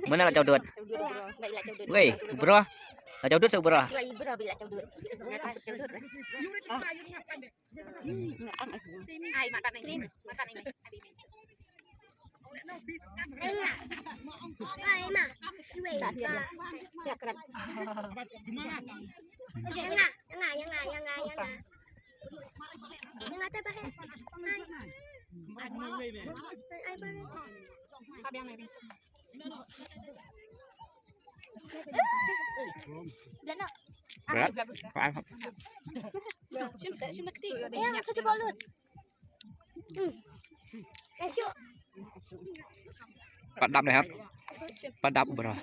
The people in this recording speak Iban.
Mana lah caudut? Wei, bro. Lah caudut sa bro. Berat. Bắt đập này hả? Bắt đập bro.